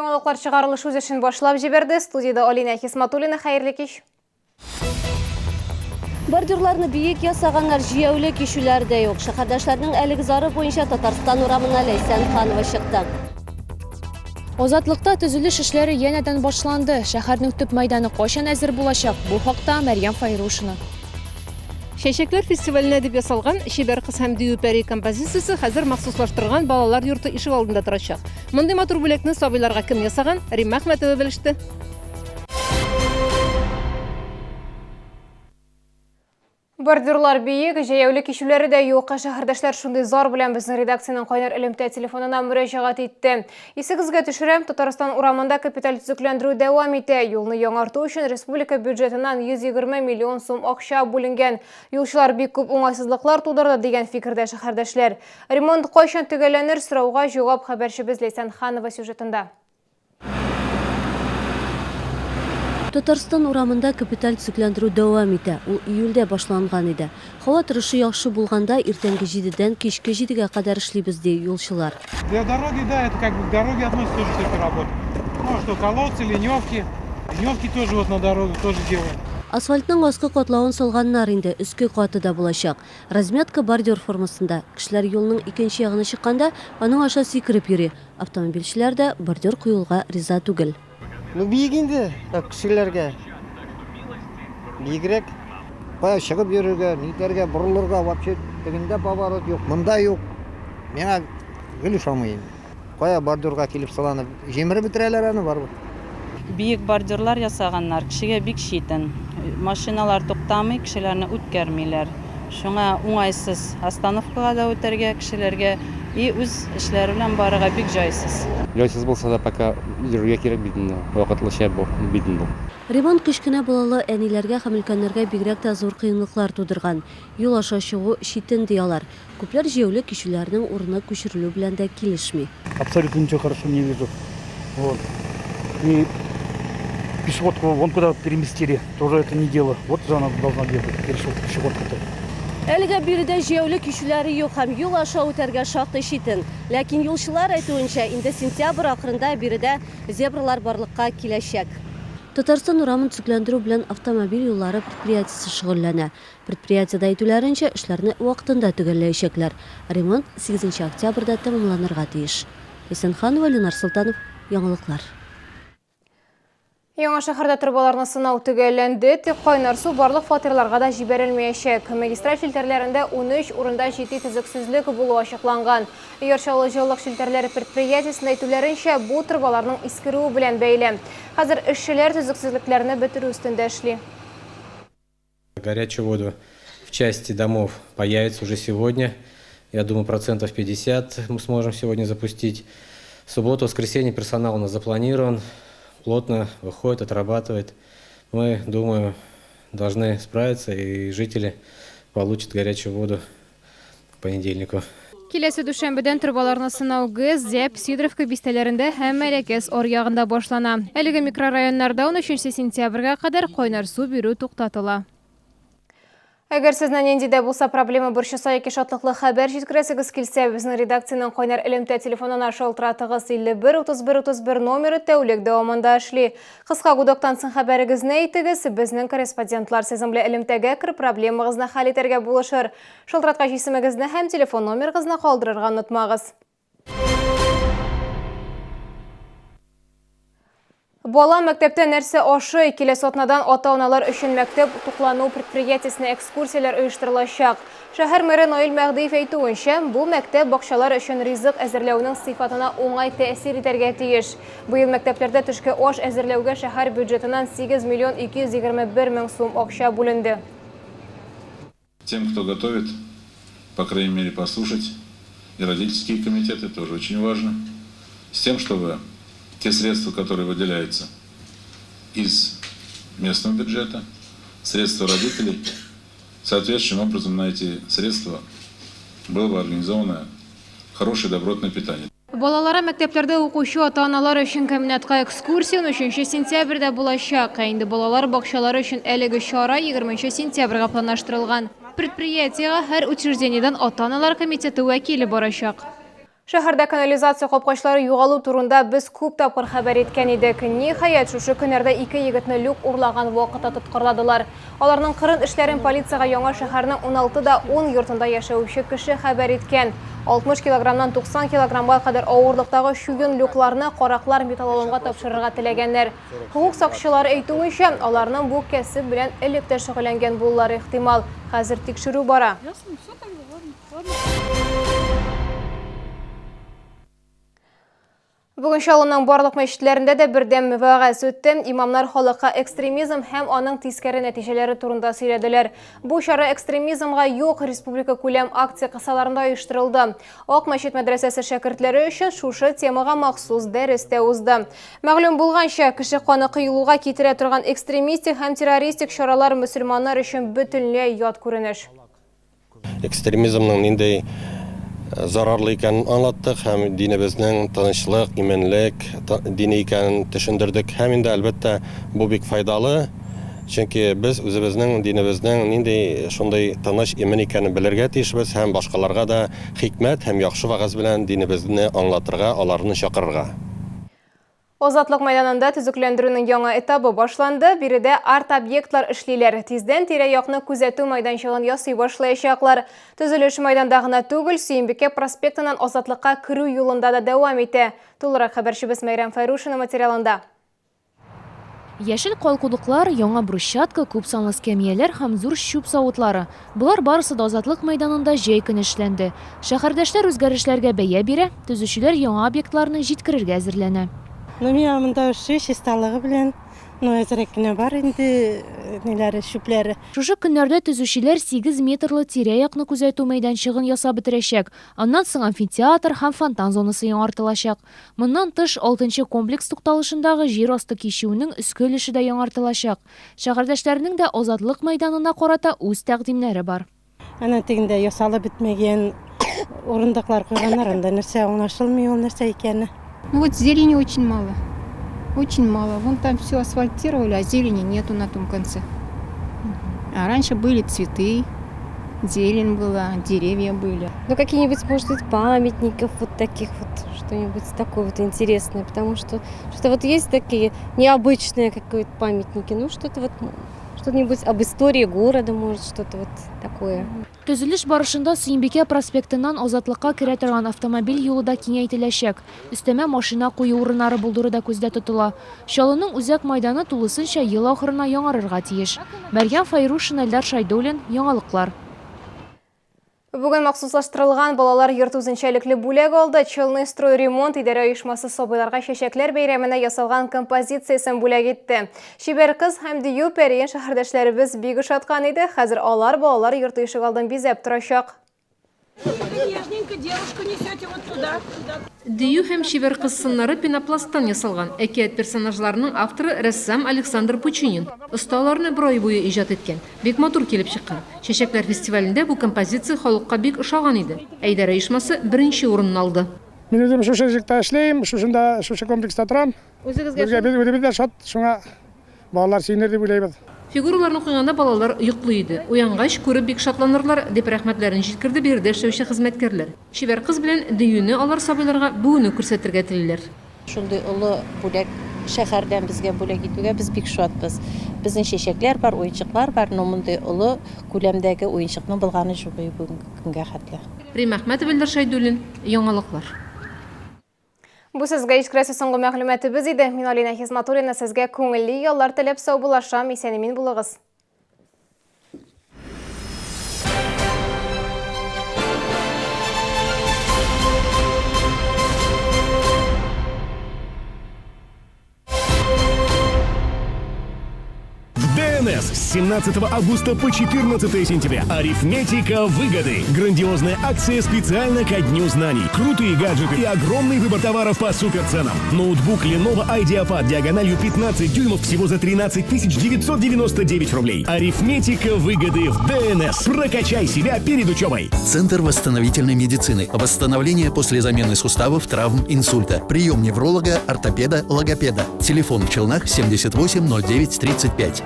Яңалыклар чыгарылыш үз эшен башлап җибәрде. Студиядә Алинә Хисматуллина. Хәерле кич. Бордюрларны биек ясаганнар, җәяүле кичүләр дә юк. Шәһәрдәшләрнең әлеге зары буенча Татарстан урамына Ләйсән Ханова чыкты. Азатлыкта төзелеш эшләре янәдән башланды. Шәһәрнең төп мәйданы кайчан әзер булачак? Бу хакта Мәрьям Файрушина. Чәчәкләр фестиваленә дип ясалган Чибәр кыз һәм дию пәри композициясе хәзер махсуслаштырылган балалар йорты ишегалдында торачак. Мондый матур бүләкне сабыйларга кем ясаган, Римма Әхмәтова белеште. Бордюрлар биек, җәяүле кичүләре дә юк. Шәһәрдәшләр шундый зар белән безнең редакциянең кайнар элемтә телефонына мөрәҗәгать итте. Исегезгә төшерәм, Татарстан урамында капиталь төзекләндерү дәвам итә. Юлны яңарту өчен республика бюджетыннан 120 миллион сум акча бүленгән. Юлчылар бик күп уңайсызлыклар тудырды, дигән фикердә шәһәрдәшләр. Ремонт кайчан төгәлләнер, сорауга җавап хәбәрчебез Ләйсән Ханова сюжетында. Татарстан урамында капиталь төзекләндерү дәвам итә. Ул июльдә башланган иде. Һава торышы яхшы булганда, иртәнге җидедән кичке җидегә кадәр эшлибез, ди юлчылар. Для дороги, да, это как бы к дороге относится тоже всё это работа. Ну, а что, колодцы, ливневки. Ливневки тоже вот на дорогах тоже делаем. Асфальтның аскы катлавын салганнар инде, өске каты да булачак. Разметка бордюр формасында. Кешеләр юлның икенче ягына чыкканда, аның аша сикереп йөри. Автомобильчеләр дә бордюр куюлга риза түгел. Ну биек инде, кешеләргә биегрәк. Кая чыгып йөрергә, нитәргә, борылырга вообще тегендә поворот юк, монда юк. Миңа гел ошамый инде. Кая бордюрга килеп сыланып, җимереп бетерәләр аны барыбер. Биек бордюрлар ясаганнар, кешегә бик читен. Машиналар туктамый, кешеләрне үткәрмиләр. Шуңа уңайсыз остановкага да үтәргә кешеләргә и үз эшләре белән барырга бик җайсыз. Җайсыз булса да пока йөрергә кирәк бит инде, вакытлыча бу бит инде. Ремонт кечкенә балалы әниләргә һәм өлкәннәргә бигрәк тә зур кыенлыклар тудырган. Юл аша чыгу читен, ди алар. Күпләр җәяүле кичүләрнең урыны күчерелү белән дә килешми. Абсолютно ничего хорошего не вижу. Вот. И пешеходку вон куда переместили, тоже это не дело. Вот же она должна ехать, пешеходка-то. Әлегә биредә җәяүле кичүләре юк һәм юл аша үтәргә шактый читен. Ләкин юлчылар әйтүенчә, инде сентябрь ахырында биредә зебралар барлыкка киләчәк. Татарстан урамын төзекләндерү белән автомобиль юллары предприятиесе шөгыльләнә. Предприятиедә әйтүләренчә, эшләрне вакытында төгәлләячәкләр. Ремонт сигезенче октябрьдә тәмамланырга тиеш. Исәнханова, Ленар Солтанов, Яңалыклар. Яңа шәһәрдә торбаларны сынау төгәлләнде, тик кайнар су барлык фатирларга да җибәрелмәячәк. Магистраль челтәрләрендә 13 урында җитди төзексезлек булу ачыкланган. Яр Чаллы җылылык челтәрләре предприятиесендә әйтүләренчә, бу торбаларның искерүе белән бәйле. Хәзер эшчеләр төзексезлекләрне бетерү өстендә эшли. Горячую воду в части домов появится уже сегодня. Я думаю, процентов 50 мы сможем сегодня запустить. В субботу, воскресенье персонал у нас запланирован, плотно выходит, отрабатывает. Мы, думаю, должны справиться, и жители получат горячую воду к понедельнику. Киләсе дүшәмбедән торбаларны сынау ГЭС, Зәп, Сидоровка бистәләрендә һәм Мәләкәс аръягында башлана. Әлеге микрорайоннарда 13 сентябрьгә кадәр кайнар су бирү туктатыла. Әгәр сезне нинди дә булса проблема борчыса яки шатлыклы хәбәр җиткерәсегез килсә, безнең редакциянең кайнар элемтә телефонына шалтыратыгыз. 51 31 31 номеры тәүлек дәвамында эшли. Кыска гудоктан соң хәбәрегезне әйтегез, безнең корреспондентлар сезнең белән элемтәгә кереп проблемагызны хәл итәргә булышыр. Шалтыраткач исемегезне һәм телефон номерыгызны калдырырга онытмагыз. Бала мәктәптә нәрсә ашый? Киләсе атнадан ата-аналар өчен мәктәп туклану предприятиесенә экскурсияләр оештырылачак. Шәһәр мэры Наил Мәһдиев әйтүенчә, бу мәктәп бакчалар өчен ризык әзерләүнең сыйфатына уңай тәэсир итәргә тиеш. Быел мәктәпләрдә төшке аш әзерләүгә шәһәр бюджетыннан 8 миллион 221 мең сум акча бүленде. Тем, кто готовит, по крайней мере, послушать, и родительские комитеты тоже очень важно, с тем, чтобы те средства, которые выделяются из местного бюджета, средства родителей, соответствующим образом на эти средства было бы организовано хорошее добротное питание. Балалары мәктәпләрдә укучы ата-аналар өчен комбинатка экскурсия 13 сентябрьдә булачак. Ә инде балалар бакчалары өчен әлеге чара 20 сентябрьгә планлаштырылган. Предприятиегә һәр учреждениедән ата-аналар комитеты вәкиле барачак. Шәһәрдә канализация капкачлары югалу турында без күп тапкыр хәбәр иткән идек. Ниһаять, шушы көннәрдә ике егетне люк урлаган вакытта тоткарладылар. Аларның кырын эшләрен полициягә Яңа шәһәрнең 16 да 10 йортында яшәүче кеше хәбәр иткән. 60 килограммнан 90 килограммга кадәр авырлыктагы чуен люкларны караклар металлоломга тапшырырга теләгәннәр. Хокук сакчылары әйтүенчә, аларның бу кәсеп белән элек тә шөгыльләнгән булулары ихтимал. Хәзер тикшерү бара. Бүген Чаллының барлык мәчетләрендә дә бердәм вәгазь үтте. Имамнар халыкка экстремизм һәм аның тискәре нәтиҗәләре турында сөйләделәр. Бу чара Экстремизмга юк республика күләм акция кысаларында оештырылды. Ак мәчет мәдрәсәсе шәкертләре өчен шушы темага махсус дәрес тә узды. Мәгълүм булганча, кеше каны коелуга китерә торган экстремистик һәм террористик чаралар мөселманнар өчен бөтенләй ят күренеш. Экстремизмның нинди зарарлы икәнен аңлаттык һәм динебезнең тынычлык, иминлек дине икәнен төшендердек. Һәм инде, әлбәттә, бу бик файдалы, чөнки без үзебезнең динебезнең нинди шундый тыныч, имин икәнен белергә тиешбез һәм башкаларга да хикмәт һәм яхшы вәгазь белән динебезне аңлатырга, аларны чакырырга. Азатлык мәйданында төзекләндерүнең яңа этабы башланды. Биредә арт-объектлар эшлиләр. Тиздән тирә-якны күзәтү майданчыгын ясый башлаячаклар. Төзелеш мәйданда гына түгел, Сөембикә проспектыннан Азатлыкка керү юлында да дәвам итә. Тулырак хәбәрчебез Мәйрәм Фәйрушина материалында. Яшел калкулыклар, яңа брусчатка, күпсанлы эскәмияләр һәм зур чүп савытлары. Болар барысы да Азатлык мәйданында җәй көне эшләнде. Шәһәрдәшләр үзгәрешләргә бәя бирә, төзүчеләр яңа объектларны җиткерергә әзерләнә. Ну миңа монда ошый, чисталыгы белән, ну әзрәк кенә бар инде ниләре, чүпләре. Шушы көннәрдә төзүчеләр сигез метрлы тирә-якны күзәтү мәйданчыгын ясап бетерәчәк. Аннан соң амфитеатр һәм фонтан зонасы яңартылачак. Моннан тыш, алтынчы комплекс тукталышындагы җир асты кичүенең өске өлеше дә яңартылачак. Шәһәрдәшләрнең дә Азатлык мәйданына карата үз тәкъдимнәре бар. Әнә тегендә ясалып бетмәгән урындыклар куйганнар, анда нәрсә аңлашылмый ул нәрсә икәне. Ну вот зелени очень мало. Очень мало. Вон там все асфальтировали, а зелени нету на том конце. А раньше были цветы, зелень была, деревья были. Ну какие-нибудь, может быть, памятников вот таких вот, что-нибудь такое вот интересное, потому что что-то вот есть такие необычные какие-то памятники, ну что-то вот Что-нибудь об истории города, может, что-то вот такое. Төзелеш барышында Сөембикә проспектыннан Азатлыкка керә торган автомобиль юлы да киңәйтеләчәк. Өстәмә машина кую урыннары булдыру да күздә тотыла. Чаллының үзәк майданы тулысынча ел ахырына яңарырга тиеш. Мәрьям Фәйрушина, Эльдар Шәйдуллин, Яңалыклар. Бүген махсуслаштырылган балалар йорты үзенчәлекле бүләк алды. Челны стройремонт идарә оешмасы сабыйларга чәчәкләр бәйрәменә ясалган композициясен бүләк итте. Чибәр кыз һәм дию пәриен шәһәрдәшләребез бик ошаткан иде. Хәзер алар балалар йорты ишегалдын бизәп торачак. Нежненько девушку несете вот туда. Дию һәм чибәр кыз сыннары пенопласттан ясалган. Әкият персонажларының авторы рәссам Александр Пучинин. Оста аларны бер ай буе иҗат иткән. Бик матур килеп чыккан. Чәчәкләр фестивалендә бу композиция халыкка бик ошаган иде. Әйдәр оешмасы беренче урынны алды. Мин үзем шушы җирдә эшлим, шушында, шушы комплекста торам. Үзегезгә Безгә без үзебез дә шат, шуңа балалар сөенер дип уйлыйбыз. Фигураларны куйганда балалар йоклый иде. Уянгач, күреп бик шатланырлар, дип рәхмәтләрен җиткерде биредә эшләүче хезмәткәрләр. Чибәр кыз белән Диюне алар сабыйларга бүген үк күрсәтергә телиләр. Шундый олы бүләк шәһәрдән безгә бүләк итүгә без бик шатбыз. Безнең чәчәкләр бар, уенчыклар бар, но мондый олы күләмдәге уенчыкның булганы җук иде бүгенге көнгә хәтле. Римма Әхмәтова, Илдар Шәйдуллин, Яңалыклар. Бу сезгә җиткерәсе соңгы мәгълүматыбыз иде. Мин Алина Хизматуллина сезгә күңелле яллар теләп саубуллашам. Исән-имин булыгыз. В ДНС с 17 августа по 14 сентября. Арифметика выгоды. Грандиозная акция специально ко Дню знаний. Крутые гаджеты и огромный выбор товаров по суперценам. Ноутбук Lenovo IdeaPad диагональю 15 дюймов всего за 13 999 рублей. Арифметика выгоды в ДНС. Прокачай себя перед учебой. Центр восстановительной медицины. Восстановление после замены суставов, травм, инсульта. Прием невролога, ортопеда, логопеда. Телефон в Челнах 78 09 35.